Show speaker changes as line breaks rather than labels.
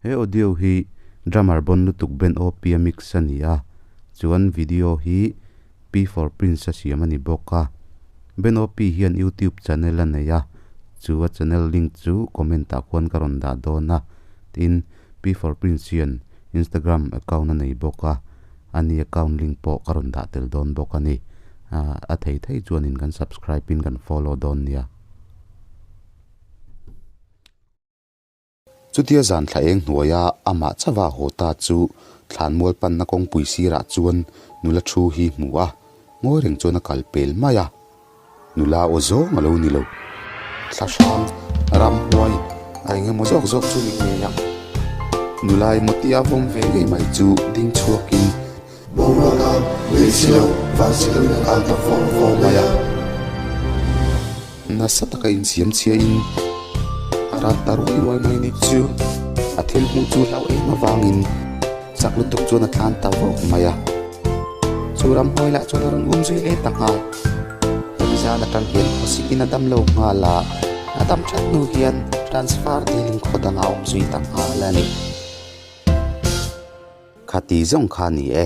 He audio hi drummer bon lutuk Ben OP a mix a ni a, chuan video hi P for Prince a siam a ni bawk a. Ben OP hian YouTube channel a nei a, chu a channel link chu comment ah khuan ka rawn dah dawn a, tin P for Prince hian Instagram account a nei bawk a, ani account link pawh ka rawn dah tel dawn bawk a ni. A thei thei chuanin kan subscribe in kan follow dawn nia. Chutia zan thla eng hnuaia amah chauha haw ta chu thlanmual panna kawngpui sirah chuan nula thu hi hmu a, ngawi reng chuan a kal pel mai a. Nula aw zawng a lo ni lo. Thla hrang, ramhuai, a eng emaw zawk zawk chu ni ngei ang. Nula emaw tia vawm ve ngei mai chu ding chhuakin. Boruaka lei si lo, van si loin a kal ta vawng vawng mai a. Nasa taka insiam chhiain a rat ta ruai ruai mai ni chu a thil hmuh chu hlau em avangin chak lutuk chuan a tlan ta vawk mai a. Chu ramhuai lah chuan a rawn um zui leh ta nghal. Hemi zan atang hian khawsikin a dam lo nghal a, a dam that hnu hian transfer dilin khaw dangah a awm zui ta nghal a ni. Khati zawng kha a ni e.